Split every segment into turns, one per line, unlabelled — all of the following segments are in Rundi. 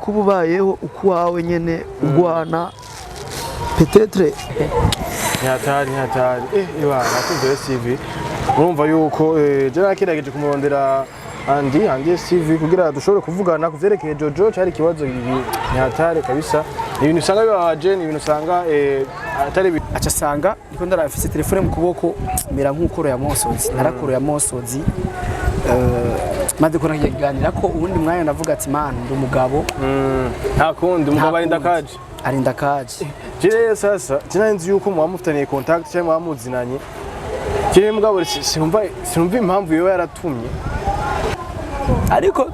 Kuba ubayeho ukwawe nyene ugwana peut-être.
Ntihatari, ntihatari. Ibana akunze STV, urumva yuko je nakerageje kumurondera Andy STV kugira dushobore kuvugana ku vyerekeye Jojo. Cyari ikibazo, ntihatari kabisa. Ni ibintu usanga bibabaje, ni ibintu usanga atari
Aca asanga ndiko ndarafise telefone mu kuboko, mera nk'ukoroye amosozi, narakoroye amosozi. Maze ko nakiganira ko uwundi mwanya ndavuga ati: "Man, ndi umugabo."
Nta kundi, umugabo arinda kaje.
Arinda kaje.
Je rero sasa je nari nzi yuko muba mufitaniye contact cyangwa muba muzinanye. Je mugabo sinumva impamvu yoba yaratumye.
Ariko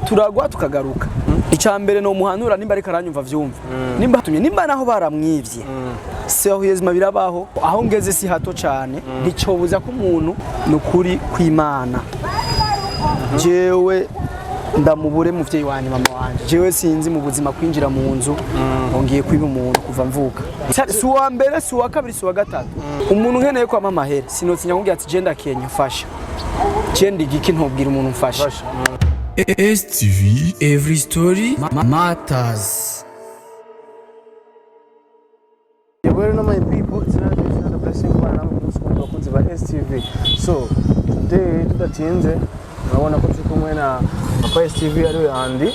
turagwa tukagaruka. Icya mbere ni umuhanura, nimba ariko aranyumva vyumva, nimba tumye, nimba naho baramwivye, sérieusement birabaho. Aho ngeze si hato cyane, nticobuza ko umuntu ni ukuri kw'Imana. Jewe ndamubure muvyeyi wanje, mama wanje. Jewe sinzi mu buzima kwinjira mu nzu ngo ngiye kwiba umuntu. Kuva mvuka, si uwa mbere, si uwa kabiri, si uwa gatatu. Umuntu nkeneye ko ampa amahera, sinotinya kumbwira ati: "Je ndakenye, mfasha." Je ndi igiki ntubwira umuntu mfasha?
Fasha.
STV Every Story Matters.
Yeah, well, no, my people, it's another blessing kubana namwe umunsi ku wundi, bakunzi ba STV. So, today tudatinze, murabona ko turi kumwe na papa STV, ariwe Andy.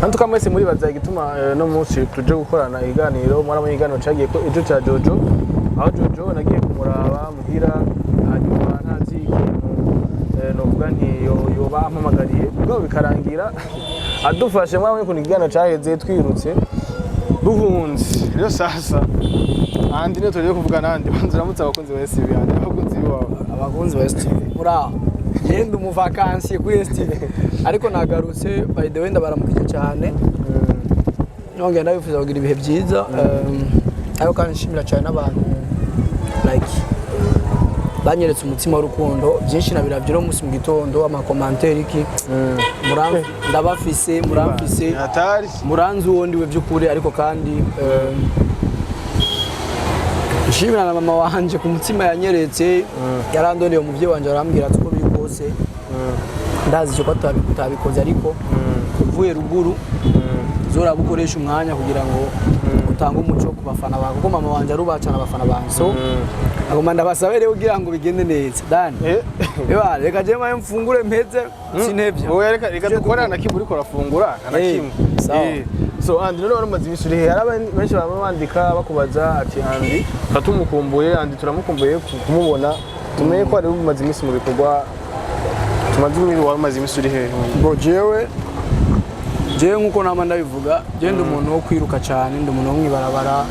Antuka mwese muribaza igituma no munsi tuje gukorana ikiganiro. Mwarabonye ikiganiro cagiye ko ejo ca Jojo, aho Jojo nagiye kumuraba muhira, hanyuma ntazi ikintu novuga nti yoba ampamagariye, ubwo bikarangira adufashe. Mwabonye ukuntu ikiganiro caheze twirutse duhunze. Rero sasa Andy niyo tugiye kuvugana. Andy, banza uramutse abakunzi ba STV, Andy, abakunzi bawe.
Abakunzi ba STV, muraho. Ngenda umuvakansiye kuri STV, ariko nagarutse. By the way, ndabaramukije cyane, nongera ndabifuza kugira ibihe byiza. Ariko kandi nshimira cyane n'abantu like banyeretse umutima w'urukundo. Byinshi nabiravye uno munsi mu gitondo, ama commentaires iki. Ndabafise, muramfise.
Hatari.
Muranzi uwo ndiwe by'ukuri. Ariko kandi nshimira na mama wanje ku mutima yanyeretse. Yarandoneye umuvyeyi wanje, arambwira ati: "Uko biri kose ndazi icyo ko utabikoze, ariko uvuye ruguru uzoraba ukoresha umwanya kugira ngo utange umuco ku bafana bawe," kuko mama wanje arubaha cyane abafana banje. So agomba ndabasabe rero kugira ngo bigende neza, Dani. Eba, reka je maye mfungure mpeze, sintevya.
Wowe reka dukorana na kimwe uriko urafungura nta na
Eh,
kimwe.
sawa.
So Andy, none wari umaze iminsi uri he? Hari abantu benshi baba bandika bakubaza ati: "Andy turatumukumbuye, Andy turamukumbuye kumubona." Tumenye ko wari umaze iminsi mu bikorwa, tumaze iminsi, wari umaze iminsi uri he?
Ngo jewe nkuko nama ndabivuga, jewe ndi umuntu wo kwiruka cyane, ndi umuntu wo mwibarabara,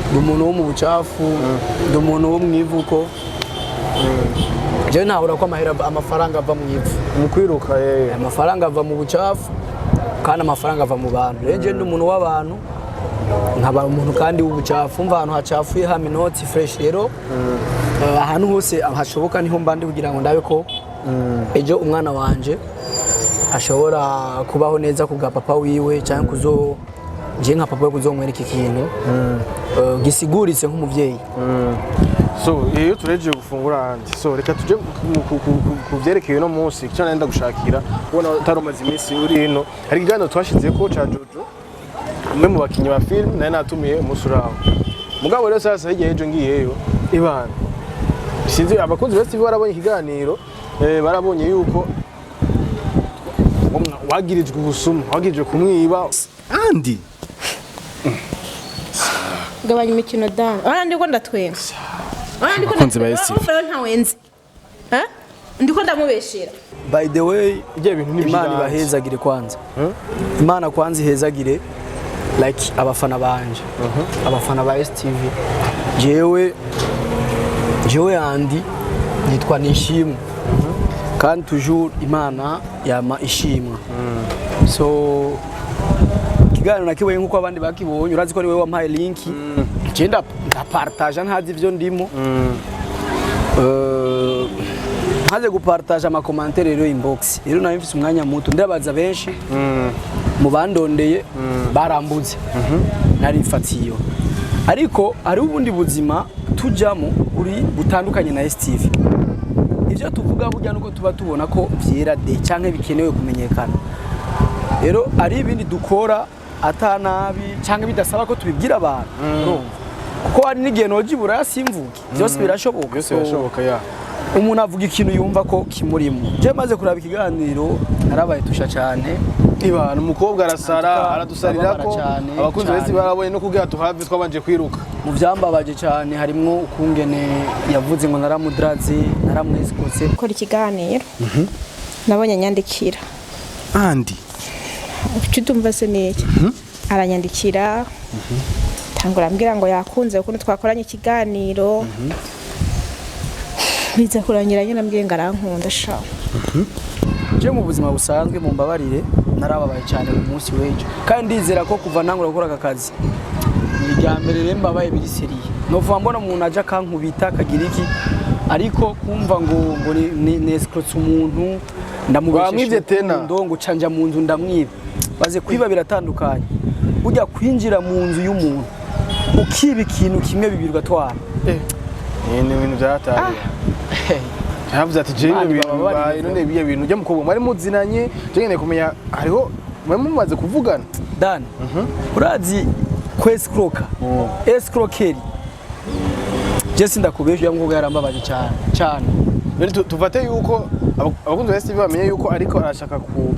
ndi umuntu wo mu bucafu, ndi umuntu wo mu ivuko. Jewe ntabura ko amahera, amafaranga ava mu ivu.
Mu kwiruka.
Amafaranga ava mu bucafu, kandi amafaranga ava mu bantu. Rero jewe ndi umuntu w'abantu, nkaba umuntu kandi w'ubucafu. Mva ahantu hacafuye hama inoti fresh. Rero ahantu hose hashoboka niho mba ndi kugira ngo ndabe ko ejo umwana wanje ashobora kubaho neza ku bwa papa wiwe, cyangwa kuzo je nka papa we kuzomwereka ikintu gisiguritse nk'umuvyeyi.
So iyo turejeje gufungura, Andy, so reka tuje ku vyerekeye uno munsi. Icyo nenda gushakira ubona utari umaze iminsi uri hino, hari ikiganiro twashize ko ca Jojo, umwe mu bakinyi ba film nari natumiye umunsi uraho. Mugabo rero sasa hirya y'ejo ngiyeyo, ibana sinzi, abakunzi ba TV barabonye ikiganiro, barabonye yuko wagirijwe ubusuma, wagirijwe kumwiba, Andy.
Gabanya imikino, Dan. Ora ndiko ndatwenga, ora ndiko
Abakunzi ba
ndatwenga.
STV.
Urumva rero ntawenze. Ha? Ndiko ndamubeshera.
By the way,
Ibyo bintu ni
Imana
ivy'ibanze.
ibahezagire kwanza. Imana kwanza ihezagire like abafana banje, abafana ba STV. Jewe Andy nitwa Nishimwe, kandi toujours Imana yama ishimwa. So ikiganiro nakibonye nkuko abandi bakibonye. Urazi ko ari wowe wampaye link, je ndapartaja ntazi ivyo ndimo. Maze gupartaja ama commentaires rero, inbox rero nari mfise umwanya muto, ndabaza benshi mu bandondeye barambuze, narifatiye. Ariko hariho ubundi buzima tujamo buri butandukanye na STV. Ivyo tuvuga burya nuko tuba tubona ko vyera de canke bikenewe kumenyekana. Rero ari ibindi dukora ata nabi cyangwa bidasaba ko tubibwira abantu, urumva, kuko hari n'igihe noja iburaya simvuge, byose birashoboka.
Byose
So,
birashoboka ya.
umuntu avuga ikintu yumva ko kimurimo. Je maze kuraba ikiganiro narabaye tusha cyane.
Ibana umukobwa arasara,
Antuka,
aradusarira ko
ndababara cyane,
abakunzi bese
cyane.
barabonye no kubwira tuhave twabanje kwiruka.
Mu byambabaje cyane harimwo ukungene yavuze ngo naramudraze, naramwesikotse.
Gukora ikiganiro, nabonye anyandikira.
Andi?
Icyo utumva se ni iki? Aranyandikira, tangura ambwira ngo yakunze ukuntu twakoranye ikiganiro, biza kurangira nyine ambwiye ngo arankunda sha.
Je mu buzima busanzwe, mu mbabarire, narababaye cyane mu munsi w'ejo, kandi ndizera ko kuva ntangura gukora aka kazi ni irya mbere rero mbabaye biri sérieux. Novuga mbona umuntu aje akankubita akagira iki, ariko kumva ngo nescrotse umuntu, ndamubesheje
Wamwivye tena?
urukundo, ngo canja mu nzu ndamwiba. Baze kwiba biratandukanye. Burya kwinjira mu nzu y'umuntu ukiba ikintu kimwe, bibiri, ugatwara.
Ni ibintu byatariye. Yaravuze ati je
Imana
ibyo bintu
ibababarire.
bibaye none, biya bintu ujya mukobwa mwari muzinanye, je nkeneye kumenya hariho mwari mumaze kuvugana.
Dan, urazi kwescroka, escroquerie? Je sindakubesha, uyu mukobwa yarambabaje cyane cyane.
Rero tufate yuko abakunzi ba STV bamenye yuko ariko arashaka ku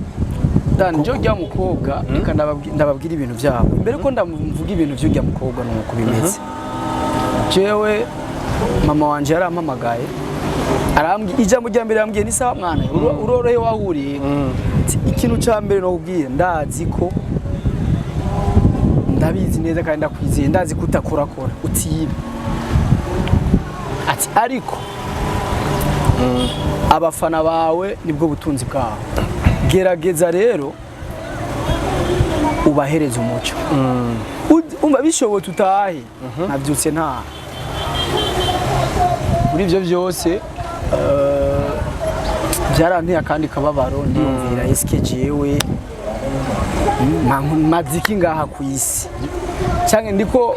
Dan, je ujya mukobwa, reka ndababwira ibintu byabo mbere ko ndavuga ibintu by'ujya mukobwa. Nuko bimeze, jewe mama wanje yarampamagaye, arambwira ijambo rya mbere yambwiye ni: "Sawa mwana, urorohe wahuriye." Ati, "Ikintu cya mbere nokubwira, ndazi ko ndabizi neza kandi ndakwizeye, ndazi ko utakorakora utiba." Ati: "Ariko abafana bawe nibwo butunzi bwawe, gerageza rero ubahereze umuco. Umva bishobotse utahe." Nabyutse ntaha. Muri ibyo byose byaranteye akandi kababaro, ndiyumvira: eske jewe maziki ngaha ku isi, cyangwa ndiko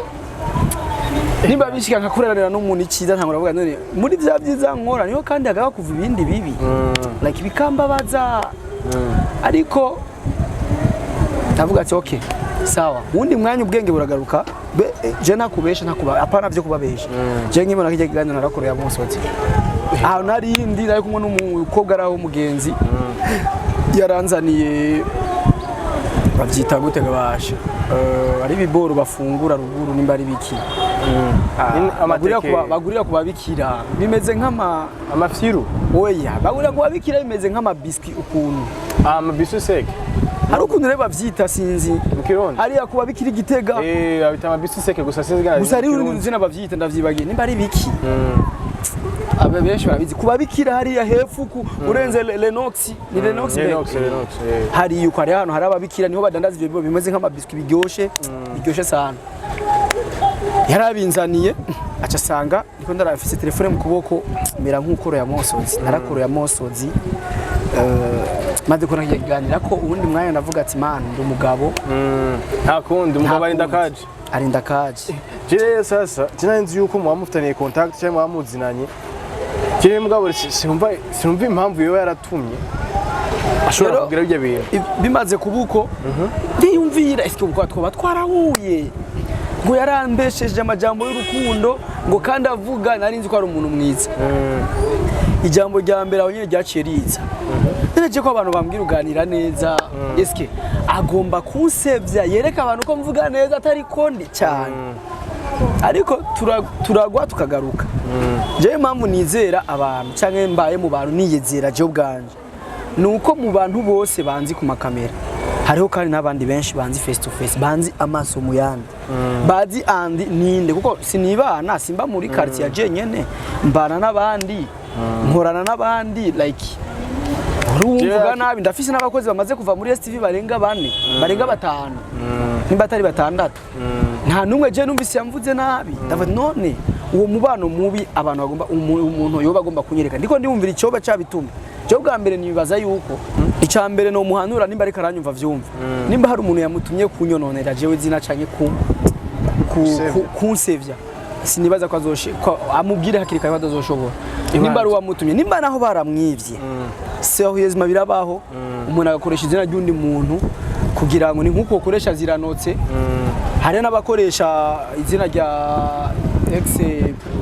nimba bishika nkakoreranira n'umuntu icyiza, ntabwo ndavuga none muri bya byiza nkora niho kandi hagaba kuva ibindi bibi, like bikambabaza. Ariko ndavuga ati: "Okay, sawa." Wundi mwanya ubwenge buragaruka. Je ntakubesha, ntakuba apana byo kubabesha, je nkibona kijya kiganiro narakoreye amusotsi aho nari ndi, nari kumwe n'umukobwa ari aho, umugenzi yaranzaniye, babyita gute gabasha? Ari ibiboro bafungura ruguru, nimba ari biki. Ah, bagurira
Amateke.
Bagurira ku babikira, bimeze nk'ama
Amafyiru.
Oya, bagurira ku babikira bimeze nk'amabiswi ukuntu.
Amabisu sec.
Hari ukuntu rero bavyita, sinzi.
Mu Kirundi.
Hariya ku babikira i Gitega.
Babita amabisu sec, gusa sinzi gana.
Gusa hariho urundi ruzina bavyita, ndavyibagiye nimba ari biki. Abe benshi barabizi, ku babikira hariya hepfo ku urenze Lenox, ni Lenox be?
Lenox, Lenox.
Hariya uko hari ahantu hari ababikira, niho badandaza ivyo bibo bimeze nk'amabiswi biryoshe, biryoshe sana. Yarabinzaniye, aca asanga ndiko ndarafise telefone mu kuboko, mera nk'ukoroye amosozi, narakoroye amosozi. Maze kubona kiganira ko uwundi mwanya ndavuga ati: "Man, ndi umugabo."
Nta kundi, umugabo arinda kaje.
Arinda kaje.
Je rero sasa je nzi yuko muba mufitaniye contact cyangwa muba muzinanye. Je mugabo sinumva impamvu yoba yaratumye ashobora
Rero-
kugira ibyo bintu.
Bimaze kuba uko, ndiyumvira: eske ubwo twoba twarahuye? Ngo yarambesheje amajambo y'urukundo, ngo kandi avuga, nari nzi ko ari umuntu mwiza. Ijambo rya mbere aho nyine ryaciye riza none ko abantu bambwira uganira neza, eske agomba kunsebya yereka abantu ko mvuga neza atari ko ndi cyane? Ariko turagwa tukagaruka. Jewe impamvu nizera abantu cyangwa mbaye mu bantu niyizera jewe ubwanje, ni uko mu bantu bose banzi ku makamera, hariho kandi n'abandi benshi banzi face to face, banzi amaso mu yandi, bazi andi ninde, kuko sinibana, simba muri quartier ya jenyene, mbana n'abandi, nkorana n'abandi, like urumvuga nabi. Ndafise n'abakozi bamaze kuva muri STV barenga bane, barenga batanu, nimba atari batandatu. Nta n'umwe je numvise yamvuze nabi. Ndavuga: none uwo mubano mubi abantu bagomba umuntu yoba agomba kunyereka, ndiko ndiyumvira icyoba cabituma. Je bwa mbere nibaza yuko icya mbere no muhanura, nimba ariko aranyumva vyumva, nimba hari umuntu yamutumye kunyononera jewe zina canke kunsevya, sinibaza ko azoshe ko amubwire hakiri kare ko atazoshobora, nimba ari uwamutumye, nimba naho baramwivye. Sérieusement, birabaho umuntu agakoresha izina ry'undi muntu. Kugira ngo ni nk'uko ukoresha ziranotse, hari n'abakoresha izina rya ex,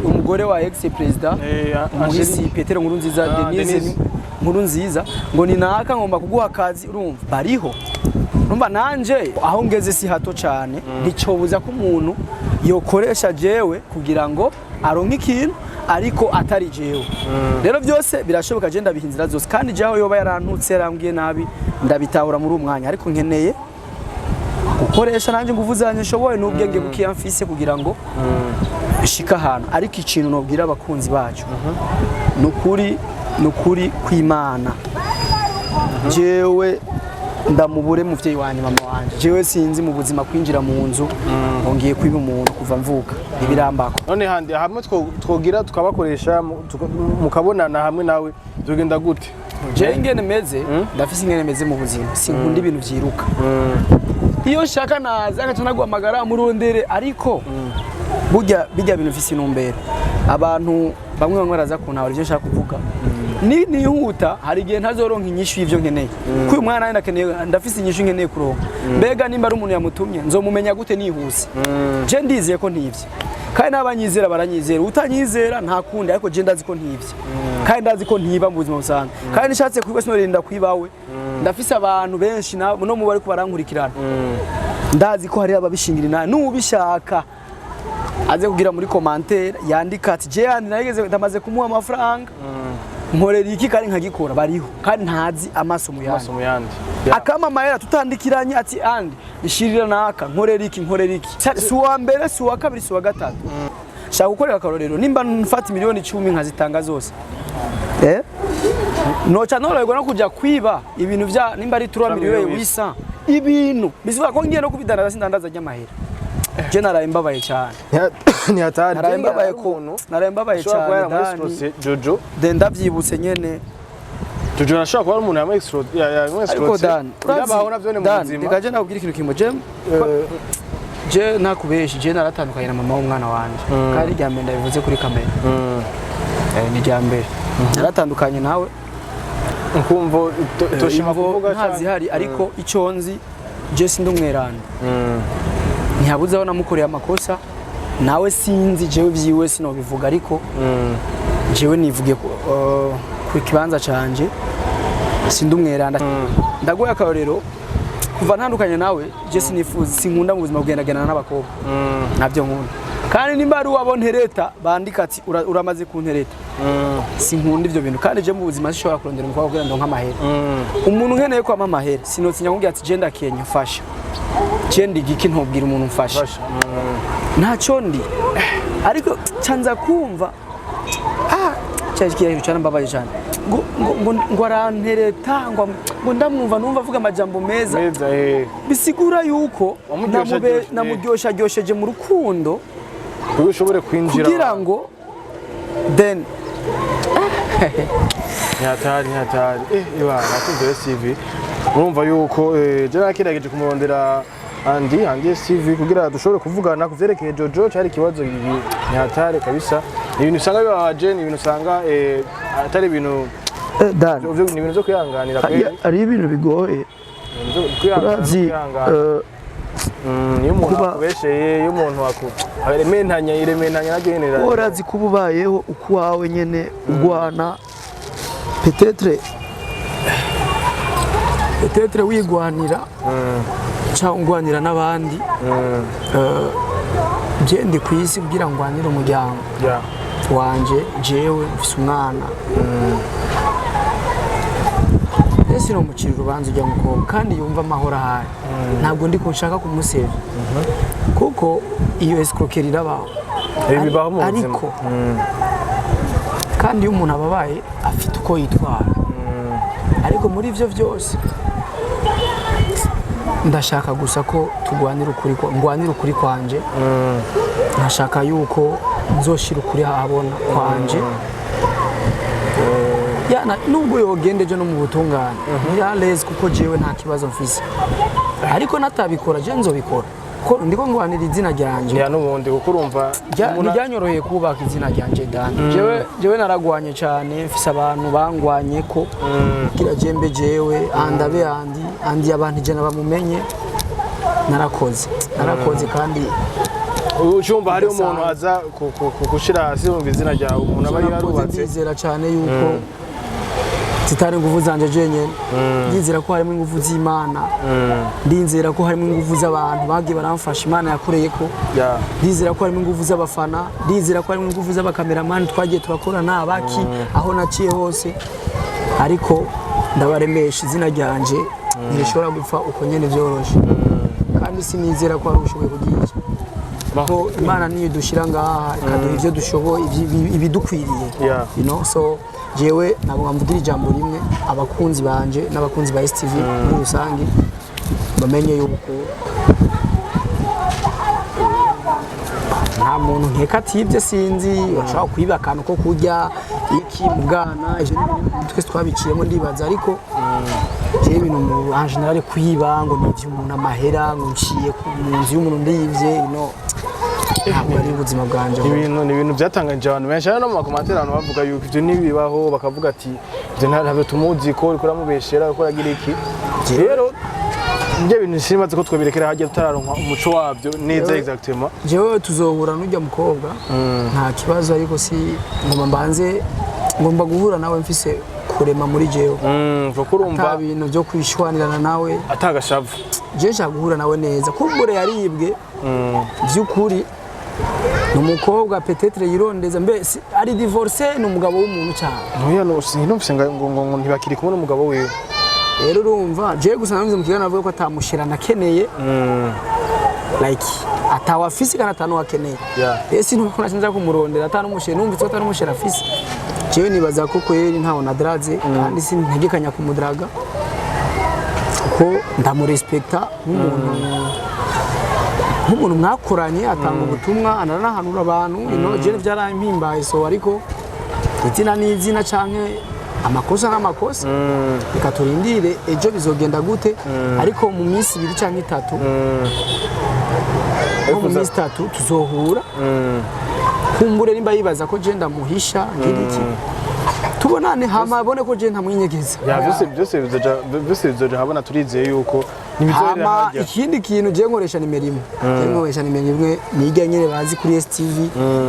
umugore wa ex président umuhisi
Angelique.
Petero Nkurunziza,
Ah,
Denise
Denise.
Nkurunziza, ngo ni naka ngomba kuguha akazi. Urumva bariho, urumva nanje aho ngeze si hato cyane, nticobuza ko umuntu yokoresha jewe kugira ngo aronke ikintu, ariko atari jewe. Rero byose birashoboka, je ndabiha inzira zose. Kandi jewe yoba yarantutse, yarambwiye nabi, ndabitahura muri uwo mwanya, ariko nkeneye gukoresha nanjye nguvu zanjye nshoboye n'ubwenge bukiya mfise kugira ngo shika ahantu. Ariko ikintu nobwira abakunzi bacu, nukuri, nukuri kw'Imana, jewe ndamubure muvyeyi wanje, mama wanje, jewe sinzi mu buzima kwinjira mu nzu ngo ngiye kwiba umuntu. Kuva mvuka ntibirambako.
None handi hamwe twogira tukabakoresha mukabonana hamwe nawe, tugenda gute?
Jewe ingene meze, ndafise ingene meze mu buzima, sinkunda ibintu vyiruka. Iyo nshaka naza agaca naguhamagara murondere, ariko burya bijya bintu mfise intumbero. Abantu bamwe bamwe baraza kuntahura ivyo nshaka kuvuga. Ni nihuta, hari igihe ntazoronka inyishu y'ivyo nkeneye. Kuko uyu mwana ndakeneye, ndafise inyishu nkeneye kuronka. Mbega nimba ari umuntu yamutumye, nzomumenya gute nihuse? Je ndizeye ko ntivye, kandi n'abanyizera baranyizera, utanyizera nta kundi, ariko je ndazi ko ntivye, kandi ndazi ko ntiba mu buzima busanzwe. Kandi nishatse kwiba sinorinda kwibawe. Ndafise abantu benshi no mu bariko barankurikirana, ndazi ko hari ababishingira inama. N'ubishaka aze kugira muri commentaire yandika ati: "Je yandi narigeze, ndamaze kumuha amafaranga, nkorera iki", kandi nkagikora. Bariho kandi ntazi amaso mu yandi.
Amaso mu yandi.
Akama amahera tutandikiranye ati: "Andi nshirira naka, nkorera iki, nkorera iki." Si uwa mbere, si uwa kabiri, si uwa gatatu. Shaka gukorera akarorero, nimba mfata miliyoni 10 nkazitanga zose, noca noroherwa no kuja kwiba ibintu vya nimba ari 3 miliyoni wisa ibintu bivuga ko ngiye no kubidandaza, sindandaza ry'amahera. Je naraye mbabaye cyane.
Ni hatari.
Naraye mbabaye ko naraye mbabaye
Ashobora kuba
cyane.
yaramu
Dani
Jojo.
De ndavyibutse nyene.
Jojo arashobora kuba ari umuntu yamu
Ariko
escroqué.
Dan,
Birabaho navyo ni mu
Dan,
buzima.
reka je nakubwira ikintu kimwe. Je ntakubeshe, je naratandukanye na mama w'umwana wanje, kandi irya mbere ndabivuze kuri kamera. Ni irya mbere naratandukanye nawe.
Nkumva toshima
Imvo
kuvuga cyane.
ntazihari, ariko icyo nzi, je sindi umweranda, ntihabuze aho namukoreye amakosa. Nawe sinzi, jewe vyiwe sinobivuga, ariko jewe nivuge ku kibanza canje, sindi umweranda. Ndaguye akarorero, kuva ntandukanye nawe, je sinifuza, sinkunda mu buzima kugendagenda n'abakobwa, ntabyo nkunda. Kandi nimba ari uwabo ntereta, bandika ati: "Uramaze kuntereta." Sinkunda ivyo bintu. Kandi je mu buzima sinshobora kurondera umukobwa kugira ngo ndonke amahera. Umuntu nkeneye ko ampa amahera, sinotinya kumubwira ati: "Je ndakenye, mfasha." Je ndi igiki ntubwira umuntu mfasha?
Fasha.
Ntacyo ndi, ariko canza kumva cyari kiyahiru cyane, mbabaye cyane, ngo arantereta, ngo ndamwumva, numva avuga amajambo meza.
Meza.
Bisigura yuko
Wamuryosha ryoshe.
namuryoshajyosheje mu rukundo
Kugira ushobore kwinjira.
Kugira ngo then
Ni hatari, ni hatari. Ibana akunze STV, urumva yuko je nakirageje kumurondera Andi STV kugira dushobore kuvugana ku vyerekeye Jojo. Cyari ikibazo ni hatari kabisa. Ni ibintu usanga bibabaje, ni ibintu usanga atari ibintu
Dan,
ni ibintu byo kwihanganira kweli.
Hari ibintu bigoye.
Ibintu byo kwihangana,
Urazi
kwihangana. Iyo umuntu akubesheye, iyo umuntu aku irementanya, irementanya naryo nyene
Urazi kuba ubayeho ukwawe nyene, ugwana peut-être
Peut-être wigwanira cyangwa ungwanira n'abandi. Je ndi ku isi kugira ngo ngwanire umuryango wanje. Jewe mfise umwana, ese nomucira urubanza ujya mukobwa kandi yumva amahoro ahari? Ntabwo ndi nshaka kumusebya, kuko iyo escroquerie irabaho.
Ibi bibaho mu buzima.
Ariko kandi iyo umuntu ababaye afite uko yitwara. Ariko muri ibyo byose ndashaka gusa ko turwanira ukuri, ngwanira ukuri kwanje. Nkashaka yuko nzoshira ukuri ahabona kwanje. Yana nubwo yogenda ejo no mu butungane, ni à l'aise, kuko jewe nta kibazo mfise. Ariko natabikora, je nzobikora. Ko ndiko ngwanira izina ryanje.
Ya, n'ubundi kuko urumva
Ntibyanyoroheye kubaka izina ryanje, Dan. Jewe naragwanye cyane, mfise abantu bangwanye ko kugira jembe jewe andabe andi andi abantu 100 bamumenye. Narakoze kandi
ucyumva hariho umuntu aza gushira hasi, wumva izina ryawe umuntu aba
nakoze.
Yarubatse.
Ndizera cyane yuko zitari ingufu zanje jenyine. Ndizera ko harimo ingufu z'Imana, ndizera ko harimo ingufu z'abantu bagiye baramfasha, Imana yakoreye ko. Ndizera ko harimo ingufu z'abafana, ndizera ko harimo ingufu z'abakameramani twagiye turakorana, abaki aho naciye hose. Ariko ndabaremesha, izina ryanje ntirishobora gupfa uko nyene vyoroshe, kandi sinizera ko hari ushoboye kugica, ko Imana niyo dushira ngaha ikaduha ivyo dushoboye, ibidukwiriye. So jewe ntabwo mvugira ijambo rimwe, abakunzi banje n'abakunzi ba STV muri rusange bamenye yuko nta muntu nkeka atibye. Sinzi, bashobora kwiba akantu ko kurya iki mu bwana, ivyo ni ibintu twese twabiciyemo, ndibaza. Ariko jewe ibintu mu en général kwiba ngo nivye umuntu amahera, ngo nciye mu nzu y'umuntu ndivye, ntabwo ari ubuzima bwanje.
Ibintu ni ibintu byatangaje abantu benshi, hano no mu ma commentaires abantu bavuga yuko ibyo ntibibaho, bakavuga ati ibyo ntabyo tumuzi, ko uriko uramubeshera, uriko uragira iki. Rero ibyo bintu sinibaza ko twabirekera hajya tutararonka umuco wabyo neza exactement.
Jewe tuzohura n'ujya mukobwa, nta kibazo, ariko si ngomba mbanze, ngomba guhura nawe mfise kurema muri jewe.
Kuko urumva
Ata bintu byo kwishwanirana nawe.
Atagashavu.
Jewe nshaka guhura nawe neza, kumbure yaribwe by'ukuri, ni umukobwa peut-être yirondeza, mbe ari divorcé, ni umugabo w'umuntu cyane.
Ntuya no sinumvise ngo ntibakiri kumwe n'umugabo wiwe.
Rero urumva, jewe gusa navuze mu kiganiro, avuga ko atamushira nakeneye, like atawa afise kandi atanuwakeneye. Rero sinumva ko kumurondera atanumushere, numvise ko atanumushere afise. Jewe nibaza ko kweri ntawo nadraze, kandi sintegekanya kumudraga, kuko ndamurespekta nk'umuntu mwakoranye, atanga ubutumwa, anaranahanura abantu. Ino jewe byarampimbaye. So ariko izina ni izina canke amakosa n'amakosa, reka turindire ejo bizogenda gute. Ariko mu minsi 2 canke 3, nko mu minsi 3 tuzohura. Kumbure nimba yibaza ko je ndamuhisha ngira iki, tubonane hama abone ko je ntamwinyegeza.
Ya, byose bizoja habona, turizeye yuko ntibizohera
Hama
hajya.
ikindi kintu, je nkoresha nimero imwe, je nkoresha nimero imwe niga nyene bazi kuri STV.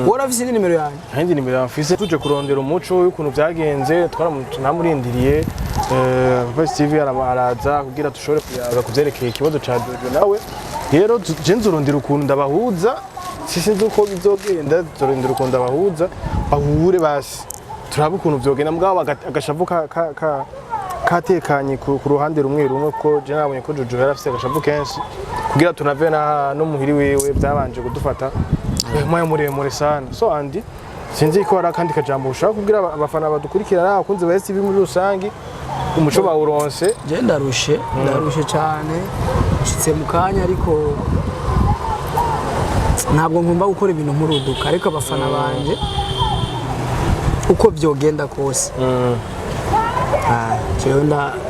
Wowe urafise indi nimero yanjye?
Nta nimero mfise. Tuje kurondera umuco w'ukuntu byagenze, twaramurindiriye Papa Steve araza kugira dushobore kuyaga kuvyerekeye ikibazo ca Jojo nawe. Rero je nzorondera ukuntu ndabahuza, sinzi uko bizogenda, nzorondera ukuntu ndabahuza bahure, basi turabe ukuntu vyogenda. Mugabo agashavu katekanye ku ruhande rumwe rumwe, ko je nabonye ko Jojo yari afise agashavu kenshi. Kugira tunave na no muhiri wiwe byabanje kudufata umwanya muremure sana. So Andy, sinzi ko hari akandi kajambo ushaka kubwira abafana badukurikirana, abakunzi ba STV muri rusangi. Umuco bawuronse.
Je ndarushe, ndarushe cyane, nshitse mu kanya, ariko ntabwo ngomba gukora ibintu nkuruduka. Ariko abafana banje, uko byogenda kose, jewe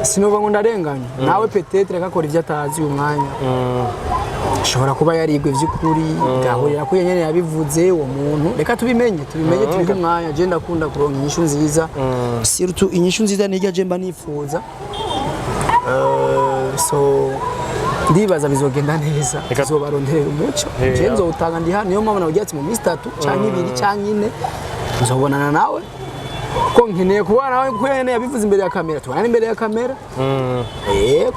sinova ngo ndarenganya nawe, peut-être akora ibyo atazi uyu mwanya, ashobora kuba yarigwe vy'ukuri, gahurira ko nyene yabivuze uwo muntu. Reka tubimenye, tubihe umwanya. Je ndakunda kuronka inyishu nziza, surtout inyishu nziza nirya je mba nifuza. So ndibaza bizogenda neza, tuzobaronderera umuco. Je nzowutanga, ndi hano. Niyo mpamvu navugira ati mu minsi 3 canke 2 canke 4 nzobonana nawe, kuko nkeneye kubana nawe, kuko nyene yabivuze imbere ya kamera, tubonane imbere ya kamera.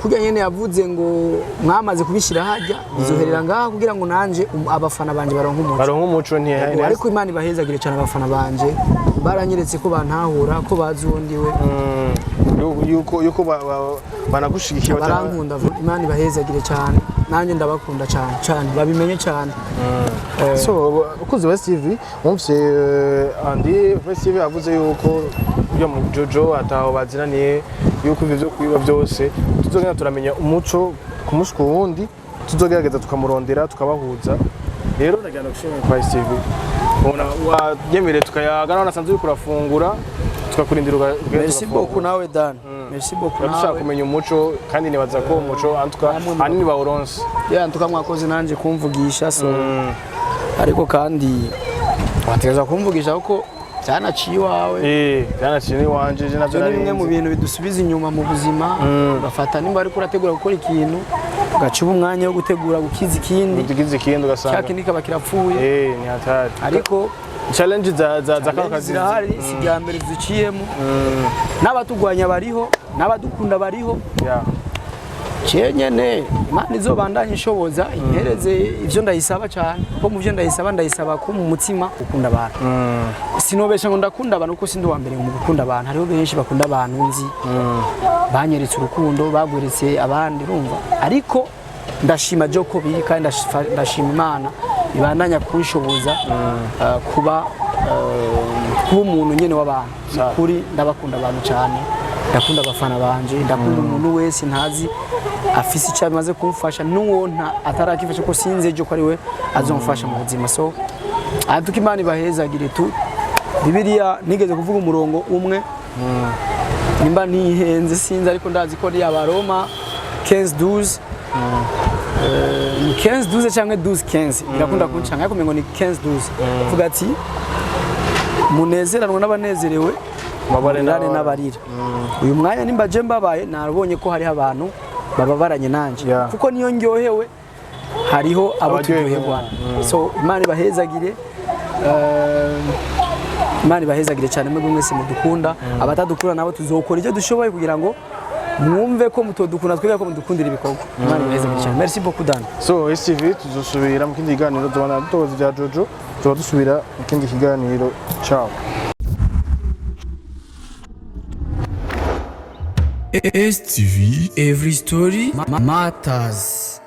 Kurya nyene yavuze ngo mwamaze kubishyira hajya, bizoherera ngaha kugira ngo nanje abafana banje baronke umuco.
Baronka umuco nti
Yego, ariko Imana ibahezagire cyane abafana banje, baranyeretse ko bantahura, ko bazi uwo ndiwe.
Yuko banagushigikiye
Barankunda, Imana ibahezagire cyane, nanjye ndabakunda cyane cyane, babimenye cyane.
So abakunzi ba STV mwumvise Andy STV yavuze yuko ujya mu Jojo ataho bazinaniye, yuko ivyo byo kwiba byose tuzogenda turamenya umuco ku munsi ku wundi, tuzogerageza tukamurondera tukabahuza. Rero ndagira gushimira kwa STV ubona wayemereye tukayaga, nawe nasanze uriko urafungura, tukakurindira
Merci beaucoup nawe Dan. Merci beaucoup
Dushaka
nawe.
kumenya umuco, kandi nibaza ko umuco antuka
Namwe
ahanini bawuronse.
Ya, ntuka mwakoze nanje kumvugisha. So ariko kandi wategereza kumvugisha kuko byanaciye iwawe.
Eh, byanaciye n'iwanje, je navyo
Ibyo ni bimwe mu
narinzi.
bintu bidusubiza inyuma mu buzima. Ugafata nimba ariko urategura gukora ikintu, ugaca uba umwanya wo gutegura gukiza ikindi,
Ugize ikindi
cya
ugasanga
kindi kaba kirapfuye.
Eh, ni hatari.
Ariko
Challenge za kano kazi
zirahari, si irya mbere ziciyemo. N'abatugwanya bariho, n'abadukunda bariho. Ciye nyene Imana izobandanya ishoboza, impereze ivyo ndayisaba cyane, kuko mu byo ndayisaba, ndayisaba ko mu mutima ukunda abantu. Sinobesha ngo ndakunda abantu, kuko sindi uwa mbere mu gukunda abantu. Hariho benshi bakunda abantu nzi, banyeretse urukundo, bagweretse abandi, urumva. Ariko ndashima jo ko biri, kandi ndashima Imana ibandanya kunshoboza kuba umuntu nyene w'abantu. Kuri ndabakunda abantu cyane, ndakunda abafana banje, ndakunda umuntu wese ntazi afise icyo amaze kumfasha, n'uwo nta atarakifasha, ko sinzi ejo ko ari we azomfasha mu buzima. So atuko Imana ibahezagire tu. Bibiliya nigeze kuvuga umurongo umwe, nimba ntihenze sinzi, ariko ndazi ko ari Abaroma 15 12. Ni 15 12 cyangwa 12 15, birakunda kuncanga, ariko umengo ni 15 12. Vuga ati: "Munezeranwe n'abanezerewe,
Mubabare
murirane
n'ababara."
n'abarira." Uyu mwanya nimba je mbabaye, narabonye ko hariho abantu bababaranye nanje, kuko niyo ndyohewe hariho abo
Abaryohewe.
turyoherwa. So Imana ibahezagire, Imana ibahezagire cyane mwebwe mwese mudukunda. Abatadukunda nabo tuzokora icyo dushoboye kugira ngo mwumve ko mutodukunda twebwe ko mudukundira ibikorwa. Imana ibahezagire cyane. Merci beaucoup, Dan.
So STV, tuzosubira mu kindi kiganiro, tubana dutoza ibya Jojo, tuba dusubira mu kindi kiganiro. Ciao.
STV Every Story Matters.